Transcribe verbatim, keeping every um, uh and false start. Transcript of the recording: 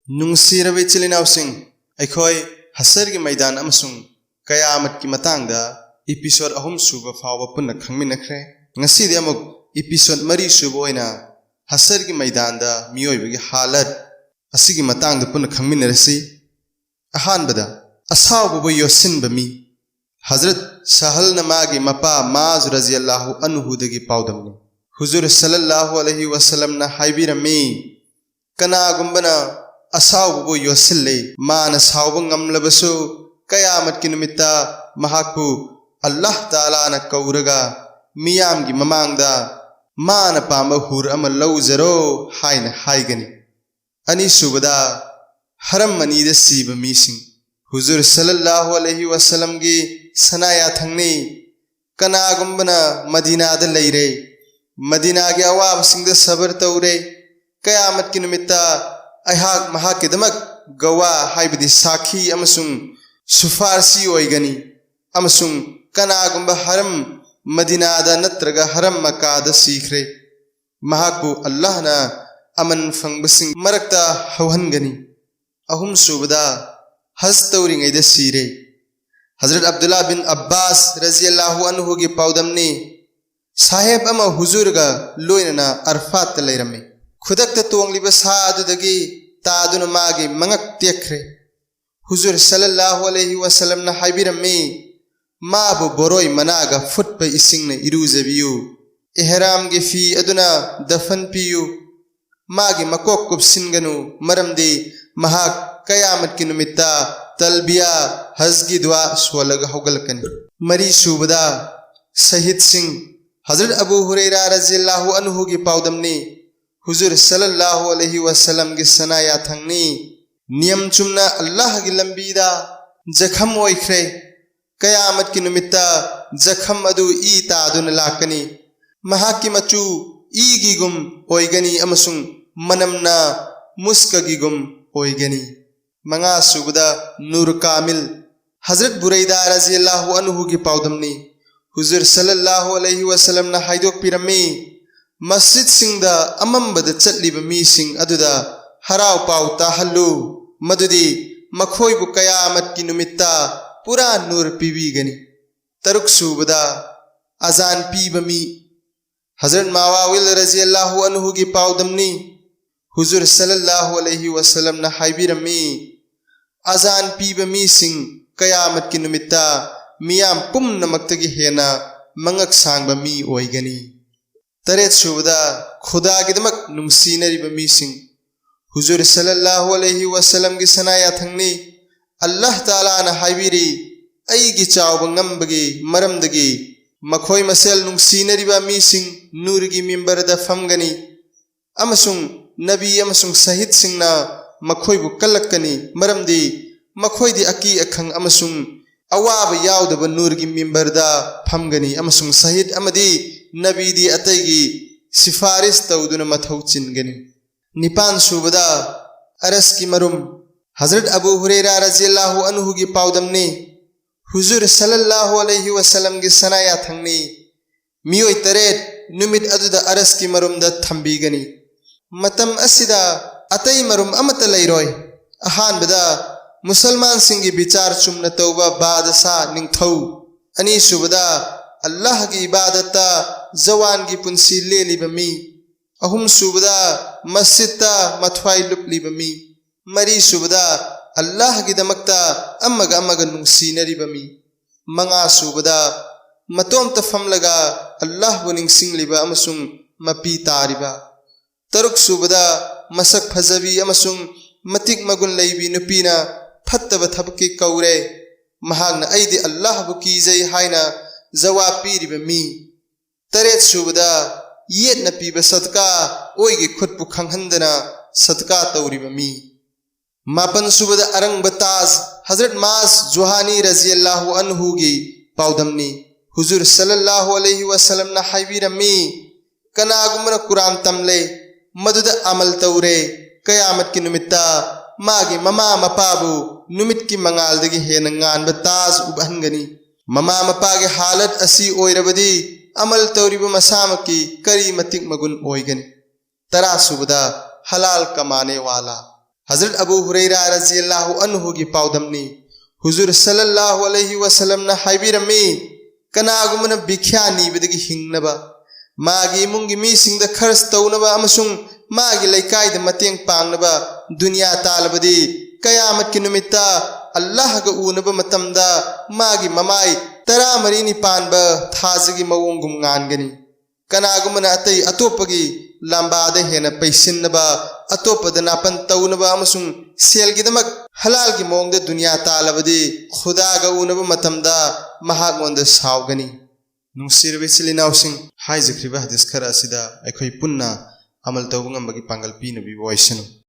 ꯅꯨꯡꯁꯤꯔꯕ ꯏꯆꯤꯜ ꯏꯅꯥꯎꯁꯤꯡ, ꯑꯩꯈꯣꯏ ꯍꯁꯔꯒꯤ ꯃꯩꯗꯥꯟ ꯑꯃꯁꯨꯡ ꯀꯌꯥꯃꯠꯀꯤ ꯃꯇꯥꯡꯗ episode ꯑꯍꯨꯝ ꯁꯨꯕ ꯐꯥꯎꯕ ꯄꯨꯟꯅ ꯈꯪꯃꯤꯟꯅꯈ꯭ꯔꯦ꯫ ꯉꯁꯤꯗꯤ ꯑꯃꯨꯛ episode ꯃꯔꯤ ꯁꯨꯕ ꯑꯣꯏꯅ ꯍꯁꯔꯒꯤ ꯃꯩꯗꯥꯟꯗ ꯃꯤꯑꯣꯏꯕꯒꯤ ꯍꯥꯂꯠ ꯑꯁꯤꯒꯤ ꯃꯇꯥꯡꯗ ꯄꯨꯟꯅ ꯈꯪꯃꯤꯟꯅꯔꯁꯤ꯫ ꯑꯍꯥꯟꯕꯗ, ꯑꯁꯥꯎꯕꯕꯨ ꯌꯣꯠꯁꯤꯟꯕ ꯃꯤ꯫ ꯍꯖꯔꯠ ꯁꯍꯜꯅ ꯃꯥꯒꯤ ꯃꯄꯥ ꯃꯥꯖ ꯔꯖꯤꯌꯜꯂꯥꯍꯨ ꯑꯟꯍꯨꯗꯒꯤ ꯄꯥꯎꯗꯝꯅꯤ꯫ ꯍꯨꯖꯨꯔ ꯁꯜꯂꯜꯂꯥꯍꯨ ꯑꯂꯩꯍꯤ ꯋꯁꯜꯂꯝꯅ ꯍꯥꯏꯕꯤꯔꯝꯃꯤ, "ꯀꯅꯥꯒꯨꯝꯕꯅ ꯑꯁꯥꯎꯕꯕꯨ ꯌꯣꯠꯁꯤꯜꯂꯦ, ꯃꯥꯅ ꯁꯥꯎꯕ ꯉꯝꯂꯕꯁꯨ, ꯀꯌꯥꯃꯠꯀꯤ ꯅꯨꯃꯤꯠꯇ ꯃꯍꯥꯛꯄꯨ ꯑꯜꯂꯥꯍ ꯇꯥꯂꯥꯅ ꯀꯧꯔꯒ ꯃꯤꯌꯥꯝꯒꯤ ꯃꯃꯥꯡꯗ ꯃꯥꯅ ꯄꯥꯝꯕ ꯍꯨꯔ ꯑꯃ ꯂꯧꯖꯔꯣ" ꯍꯥꯏꯅ ꯍꯥꯏꯒꯅꯤ꯫ ꯑꯅꯤꯁꯨꯕꯗ, ꯍꯔꯝ ꯑꯅꯤꯗ ꯁꯤꯕ ꯃꯤꯁꯤꯡ꯫ ꯍꯨꯖꯨꯔ ꯁꯜꯂꯜꯂꯥꯍꯨ ꯑꯂꯩꯍꯤ ꯋꯁꯜꯂꯝꯒꯤ ꯁꯅꯥ ꯌꯥꯊꯪꯅꯤ, "ꯀꯅꯥꯒꯨꯝꯕꯅ ꯃꯗꯤꯅꯥꯗ ꯂꯩꯔꯦ, ꯃꯗꯤꯅꯥꯒꯤ ꯑꯋꯥꯕꯁꯤꯡꯗ ꯁꯕꯔ ꯇꯧꯔꯦ, ꯀꯌꯥꯃꯠꯀꯤ ꯅꯨꯃꯤꯠꯇ ꯑꯩꯍꯥꯛ ꯃꯍꯥꯛꯀꯤꯗꯃꯛ ꯒꯋꯥ ꯍꯥꯏꯕꯗꯤ ꯁꯥꯈꯤ ꯑꯃꯁꯨꯡ ꯁꯨꯐꯥꯔꯁꯤ ꯑꯣꯏꯒꯅꯤ꯫ ꯑꯃꯁꯨꯡ ꯀꯅꯥꯒꯨꯝꯕ ꯍꯔꯝ ꯃꯗꯤꯅꯥꯗ ꯅꯠꯇ꯭ꯔꯒ ꯍꯔꯝ ꯃꯀꯥꯗ ꯁꯤꯈ꯭ꯔꯦ, ꯃꯍꯥꯛꯄꯨ ꯑꯜꯂꯥꯍꯅ ꯑꯃꯟ ꯐꯪꯕꯁꯤꯡ ꯃꯔꯛꯇ ꯍꯧꯍꯟꯒꯅꯤ"꯫ ꯑꯍꯨꯝꯁꯨꯕꯗ, ꯍꯖ ꯇꯧꯔꯤꯉꯩꯗ ꯁꯤꯔꯦ꯫ ꯍꯖꯔꯠ ꯑꯕꯗꯨꯜꯂꯥ ꯕꯤꯟ ꯑꯕꯥꯁ ꯔꯖꯤꯌꯜꯂꯥꯍꯨ ꯑꯟꯍꯨꯒꯤ ꯄꯥꯎꯗꯝꯅꯤ, ꯁꯥꯍꯦꯕ ꯑꯃ ꯍꯨꯖꯨꯔꯒ ꯂꯣꯏꯅꯅ ꯑꯔꯐꯥꯠꯇ ꯂꯩꯔꯝꯃꯤ꯫ ꯈꯨꯗꯛꯇ ꯇꯣꯡꯂꯤꯕ ꯁꯥ ꯑꯗꯨꯗꯒꯤ ꯇꯥꯗꯨꯅ ꯃꯥꯒꯤ ꯃꯉꯛ ꯇꯦꯛꯈ꯭ꯔꯦ꯫ ꯍꯨꯖꯨꯔ ꯁꯜꯂꯜꯂꯥꯍꯨ ꯑꯂꯩꯍꯤ ꯋꯁꯜꯂꯝꯅ ꯍꯥꯏꯕꯤꯔꯝꯃꯤ, "ꯃꯥꯕꯨ ꯕꯣꯔꯣꯏ ꯃꯅꯥꯒ ꯐꯨꯠꯄ ꯏꯁꯤꯡꯅ ꯏꯔꯨꯖꯕꯤꯌꯨ, ꯏꯍꯔꯥꯝꯒꯤ ꯐꯤ ꯑꯗꯨꯅ ꯗꯐꯟ ꯄꯤꯌꯨ, ꯃꯥꯒꯤ ꯃꯀꯣꯛ ꯀꯨꯞꯁꯤꯟꯒꯅꯨ, ꯃꯔꯝꯗꯤ ꯃꯍꯥꯛ ꯀꯌꯥꯃꯠꯀꯤ ꯅꯨꯃꯤꯠꯇ ꯇꯜꯕꯤꯌꯥ, ꯍꯖꯒꯤ ꯗꯨꯋꯥ ꯁꯣꯜꯂꯒ ꯍꯧꯒꯠꯂꯛꯀꯅꯤ"꯫ ꯃꯔꯤꯁꯨꯕꯗ, ꯁꯍꯤꯗꯁꯤꯡ꯫ ꯍꯖꯔꯠ ꯑꯕꯨ ꯍꯨꯔꯩꯔꯥ ꯔꯖꯤꯌꯜꯂꯥꯍꯨ ꯑꯟꯍꯨꯒꯤ ꯄꯥꯎꯗꯝꯅꯤ, ꯍꯨꯖꯨꯔ ꯁꯜꯂꯜꯂꯥꯍꯨ ꯑꯂꯩꯍꯤ ꯋꯁꯜꯂꯝꯒꯤ ꯁꯅꯥ ꯌꯥꯊꯪꯅꯤ, "ꯅꯤꯌꯝ ꯆꯨꯝꯅ ꯑꯜꯂꯥꯍꯒꯤ ꯂꯝꯕꯤꯗ ꯖꯈꯝ ꯑꯣꯏꯈ꯭ꯔꯦ, ꯀꯌꯥꯃꯠꯀꯤ ꯅꯨꯃꯤꯠꯇ ꯖꯈꯝ ꯑꯗꯨ ꯏ ꯇꯥꯗꯨꯅ ꯂꯥꯛꯀꯅꯤ꯫ ꯃꯍꯥꯛꯀꯤ ꯃꯆꯨ ꯏꯒꯤꯒꯨꯝ ꯑꯣꯏꯒꯅꯤ ꯑꯃꯁꯨꯡ ꯃꯅꯝꯅ ꯃꯨꯁꯀꯒꯤꯒꯨꯝ ꯑꯣꯏꯒꯅꯤ"꯫ ꯃꯉꯥꯁꯨꯕꯗ, ꯅꯨꯔ ꯀꯥꯃꯤꯜ꯫ ꯍꯖꯔꯠ ꯕꯨꯔꯩꯗꯥ ꯔꯖꯤꯌꯜꯂꯥꯍꯨ ꯑꯟꯍꯨꯒꯤ ꯄꯥꯎꯗꯝꯅꯤ, ꯍꯨꯖꯨꯔ ꯁꯜꯂꯜꯂꯥꯍꯨ ꯑꯂꯩꯍꯤ ꯋꯁꯜꯂꯝꯅ ꯍꯥꯏꯗꯣꯛꯄꯤꯔꯝꯃꯤ, "ꯃꯁꯖꯤꯗꯁꯤꯡꯗ ꯑꯃꯝꯕꯗ ꯆꯠꯂꯤꯕ ꯃꯤꯁꯤꯡ ꯑꯗꯨꯗ ꯍꯔꯥꯎ ꯄꯥꯎ ꯇꯥꯍꯜꯂꯨ, ꯃꯗꯨꯗꯤ ꯃꯈꯣꯏꯕꯨ ꯀꯌꯥꯃꯠꯀꯤ ꯅꯨꯃꯤꯠꯇ ꯄꯨꯔꯥ ꯅꯨꯔ ꯄꯤꯕꯤꯒꯅꯤ꯫ ꯇꯔꯨꯛ ꯁꯨꯕꯗ, ꯑꯖꯥꯟ ꯄꯤꯕ ꯃꯤ꯫ ꯍꯖꯔꯠ ꯃꯥꯋꯥꯋꯤꯜ ꯔꯖꯤꯌꯜꯂꯥꯍꯨ ꯑꯟꯍꯨꯒꯤ ꯄꯥꯎꯗꯝꯅꯤ꯫ ꯍꯨꯖꯨꯔ ꯁꯜꯂꯜꯂꯥꯍꯨ ꯑꯂꯩꯍꯤ ꯋꯁꯜꯂꯝꯅ ꯍꯥꯏꯕꯤꯔꯝꯃꯤ, "ꯑꯖꯥꯟ ꯄꯤꯕ ꯃꯤꯁꯤꯡ ꯀꯌꯥꯃꯠꯀꯤ ꯅꯨꯃꯤꯠꯇ ꯃꯤꯌꯥꯝ ꯄꯨꯝꯅꯃꯛꯇꯒꯤ ꯍꯦꯟꯅ ꯃꯉꯛ ꯁꯥꯡꯕ ꯃꯤ ꯑꯣꯏꯒꯅꯤ"꯫ ꯇꯔꯦꯠ ꯁꯨꯕꯗ, ꯈꯨꯗꯥꯒꯤꯗꯃꯛ ꯅꯨꯡꯁꯤꯅꯔꯤꯕ ꯃꯤꯁꯤꯡ꯫ ꯍꯨꯖꯨꯔ ꯁꯜꯂꯜꯂꯥꯍꯨ ꯑꯂꯩꯍꯤ ꯋꯁꯜꯂꯝꯒꯤ ꯁꯅꯥ ꯌꯥꯊꯪꯅꯤ꯫ ꯑꯜꯂꯥꯍ ꯇꯥꯂꯥꯅ ꯍꯥꯏꯕꯤꯔꯤ, "ꯑꯩꯒꯤ ꯆꯥꯎꯕ ꯉꯝꯕꯒꯤ ꯃꯔꯝꯗꯒꯤ ꯃꯈꯣꯏ ꯃꯁꯦꯜ ꯅꯨꯡꯁꯤꯅꯔꯤꯕ ꯃꯤꯁꯤꯡ ꯅꯨꯔꯒꯤ ꯃꯤꯝꯕꯔꯗ ꯐꯝꯒꯅꯤ, ꯑꯃꯁꯨꯡ ꯅꯕꯤ ꯑꯃꯁꯨꯡ ꯁꯍꯤꯗꯁꯤꯡꯅ ꯃꯈꯣꯏꯕꯨ ꯀꯜꯂꯛꯀꯅꯤ, ꯃꯔꯝꯗꯤ ꯃꯈꯣꯏꯗꯤ ꯑꯀꯤ ꯑꯈꯪ ꯑꯃꯁꯨꯡ ꯑꯋꯥꯕ ꯌꯥꯎꯗꯕ ꯅꯨꯔꯒꯤ ꯃꯤꯝꯕꯔꯗ ꯐꯝꯒꯅꯤ, ꯑꯃꯁꯨꯡ ꯁꯍꯤꯗ ꯑꯃꯗꯤ ꯅꯕꯤꯗꯤ ꯑꯇꯩꯒꯤ ꯁꯤꯐꯥꯔꯤꯁ ꯇꯧꯗꯨꯅ ꯃꯊꯧ ꯆꯤꯟꯒꯅꯤ"꯫ ꯅꯤꯄꯥꯟ ꯁꯨꯕꯗ, ꯑꯔꯁꯀꯤ ꯃꯔꯨꯝ꯫ ꯍꯖꯔꯠ ꯑꯕꯨ ꯍꯨꯔꯦꯔꯥ ꯔꯖꯤꯌꯜꯂꯥꯍꯨ ꯑꯟꯍꯨꯒꯤ ꯄꯥꯎꯗꯝꯅꯤ꯫ ꯍꯨꯖꯨꯔ ꯁꯜꯂꯜꯂꯥꯍꯨ ꯑꯂꯩꯍꯤ ꯋꯁꯜꯂꯝꯒꯤ ꯁꯅꯥ ꯌꯥꯊꯪꯅꯤ꯫ ꯃꯤꯑꯣꯏ ꯇꯔꯦꯠ ꯅꯨꯃꯤꯠ ꯑꯗꯨꯗ ꯑꯔꯁꯀꯤ ꯃꯔꯨꯝꯗ ꯊꯝꯕꯤꯒꯅꯤ꯫ ꯃꯇꯝ ꯑꯁꯤꯗ ꯑꯇꯩ ꯃꯔꯨꯝ ꯑꯃꯠꯇ ꯂꯩꯔꯣꯏ꯫ ꯑꯍꯥꯟꯕꯗ, ꯃꯨꯁꯜꯃꯥꯟꯁꯤꯡꯒꯤ ꯕꯤꯆꯥꯔ ꯆꯨꯝꯅ ꯇꯧꯕ ꯕꯥꯗꯁꯥ ꯅꯤꯡꯊꯧ꯫ ꯑꯅꯤꯁꯨꯕꯗ, ꯑꯜꯂꯥꯍꯒꯤ ꯏꯕꯥꯗꯠꯇ ꯖꯋꯥꯟꯒꯤ ꯄꯨꯟꯁꯤ ꯂꯦꯜꯂꯤꯕ ꯃꯤ꯫ ꯑꯍꯨꯝꯁꯨꯕꯗ, ꯃꯁꯖꯤꯗꯇ ꯃꯊ꯭ꯋꯥꯏ ꯂꯨꯞꯂꯤꯕ ꯃꯤ꯫ ꯃꯔꯤꯁꯨꯕꯗ, ꯑꯜꯂꯥꯍꯒꯤꯗꯃꯛꯇ ꯑꯃꯒ ꯑꯃꯒ ꯅꯨꯡꯁꯤꯅꯔꯤꯕ ꯃꯤ꯫ ꯃꯉꯥꯁꯨꯕꯗ, ꯃꯇꯣꯝꯇ ꯐꯝꯂꯒ ꯑꯜꯂꯥꯍꯕꯨ ꯅꯤꯡꯁꯤꯡꯂꯤꯕ ꯑꯃꯁꯨꯡ ꯃꯄꯤ ꯇꯥꯔꯤꯕ꯫ ꯇꯔꯨꯛꯁꯨꯕꯗ, ꯃꯁꯛ ꯐꯖꯕꯤ ꯑꯃꯁꯨꯡ ꯃꯇꯤꯛ ꯃꯒꯨꯟ ꯂꯩꯕꯤ ꯅꯨꯄꯤꯅ ꯐꯠꯇꯕ ꯊꯕꯛꯀꯤ ꯀꯧꯔꯦ꯫ ꯃꯍꯥꯛꯅ "ꯑꯩꯗꯤ ꯑꯜꯂꯥꯍꯕꯨ ꯀꯤꯖꯩ" ꯍꯥꯏꯅ ꯖꯋꯥꯕ ꯄꯤꯔꯤꯕ ꯃꯤ꯫ ꯇꯔꯦꯠꯁꯨꯕꯗ, ꯌꯦꯠꯅ ꯄꯤꯕ ꯁꯗꯀꯥ, ꯑꯣꯏꯒꯤ ꯈꯨꯠꯄꯨ ꯈꯪꯍꯟꯗꯅ ꯁꯗꯀꯥ ꯇꯧꯔꯤꯕ ꯃꯤ꯫ ꯃꯥꯄꯟꯁꯨꯕꯗ, ꯑꯔꯪꯕ ꯇꯥꯖ꯫ ꯍꯖꯔꯠ ꯃꯥꯖ ꯖꯨꯍꯥꯅꯤ ꯔꯖꯤꯌꯜꯂꯥꯍꯨ ꯑꯟꯍꯨꯒꯤ ꯄꯥꯎꯗꯝꯅꯤ꯫ ꯍꯨꯖꯨꯔ ꯁꯜꯂꯜꯂꯥꯍꯨ ꯑꯂꯩꯍꯤ ꯋꯁꯜꯂꯝꯅ ꯍꯥꯏꯕꯤꯔꯝꯃꯤ, "ꯀꯅꯥꯒꯨꯝꯕꯅ ꯀꯨꯔꯥꯟ ꯇꯝꯂꯦ, ꯃꯗꯨꯗ ꯑꯃꯜ ꯇꯧꯔꯦ, ꯀꯌꯥꯃꯠꯀꯤ ꯅꯨꯃꯤꯠꯇ ꯃꯥꯒꯤ ꯃꯃꯥ ꯃꯄꯥꯕꯨ ꯅꯨꯃꯤꯠꯀꯤ ꯃꯉꯥꯜꯗꯒꯤ ꯍꯦꯟꯅ ꯉꯥꯟꯕ ꯇꯥꯖ ꯎꯠꯍꯟꯒꯅꯤ"꯫ ꯃꯃꯥ ꯃꯄꯥꯒꯤ ꯍꯥꯂꯠ ꯑꯁꯤ ꯑꯣꯏꯔꯕꯗꯤ ꯑꯃꯜ ꯇꯧꯔꯤꯕ ꯃꯁꯥꯃꯛꯀꯤ ꯀꯔꯤ ꯃꯇꯤꯛ ꯃꯒꯨꯟ ꯑꯣꯏꯒꯅꯤ? ꯇꯔꯥꯁꯨꯕꯗ, ꯍꯂꯥꯜ ꯀꯃꯥꯅꯦ ꯋꯥꯂꯥ꯫ ꯍꯖꯔꯠ ꯑꯕꯨ ꯍꯨꯔꯩꯔꯥ ꯔꯖꯤꯌꯜꯂꯥꯍꯨ ꯑꯟꯍꯨꯒꯤ ꯄꯥꯎꯗꯝꯅꯤ꯫ ꯍꯨꯖꯨꯔ ꯁꯜꯂꯜꯂꯥꯍꯨ ꯑꯂꯩꯍꯤ ꯋꯁꯜꯂꯝꯅ ꯍꯥꯏꯕꯤꯔꯝꯃꯤ, "ꯀꯅꯥꯒꯨꯝꯕꯅ ꯚꯤꯈ꯭ꯌꯥ ꯅꯤꯕꯗꯒꯤ ꯍꯤꯡꯅꯕ, ꯃꯥꯒꯤ ꯏꯃꯨꯡꯒꯤ ꯃꯤꯁꯤꯡꯗ ꯈꯔꯆ ꯇꯧꯅꯕ ꯑꯃꯁꯨꯡ ꯃꯥꯒꯤ ꯂꯩꯀꯥꯏꯗ ꯃꯇꯦꯡ ꯄꯥꯡꯅꯕ ꯗꯨꯅꯤꯌꯥ ꯇꯥꯜꯂꯕꯗꯤ, ꯀꯌꯥꯃꯠꯀꯤ ꯅꯨꯃꯤꯠꯇ ꯑꯜꯂꯥꯍꯒ ꯎꯅꯕ ꯃꯇꯝꯗ ꯃꯥꯒꯤ ꯃꯃꯥꯏ ꯇꯔꯥꯃꯔꯤꯅꯤ ꯄꯥꯟꯕ ꯊꯥꯖꯒꯤ ꯃꯑꯣꯡꯒꯨꯝ ꯉꯥꯟꯒꯅꯤ꯫ ꯀꯅꯥꯒꯨꯝꯕꯅ ꯑꯇꯩ ꯑꯇꯣꯞꯄꯒꯤ ꯂꯝꯕꯥꯗ ꯍꯦꯟꯅ ꯄꯩꯁꯤꯟꯅꯕ, ꯑꯇꯣꯞꯄꯗ ꯅꯥꯄꯟ ꯇꯧꯅꯕ ꯑꯃꯁꯨꯡ ꯁꯦꯜꯒꯤꯗꯃꯛ ꯍꯂꯥꯜꯒꯤ ꯃꯑꯣꯡꯗ ꯗꯨꯅꯤꯌꯥ ꯇꯥꯜꯂꯕꯗꯤ, ꯈꯨꯗꯥꯒ ꯎꯅꯕ ꯃꯇꯝꯗ ꯃꯍꯥꯛꯉꯣꯟꯗ ꯁꯥꯎꯒꯅꯤ꯫" ꯅꯨꯡꯁꯤꯔꯕ ꯏꯆꯤꯜ ꯏꯅꯥꯎꯁꯤꯡ, ꯍꯥꯏꯖꯈ꯭ꯔꯤꯕ ꯍꯗꯤꯁ ꯈꯔ ꯑꯁꯤꯗ ꯑꯩꯈꯣꯏ ꯄꯨꯟꯅ ꯑꯃꯜ ꯇꯧꯕ ꯉꯝꯕꯒꯤ ꯄꯥꯡꯒꯜ ꯄꯤꯅꯕꯤꯕ ꯑꯣꯏꯁꯅꯨ꯫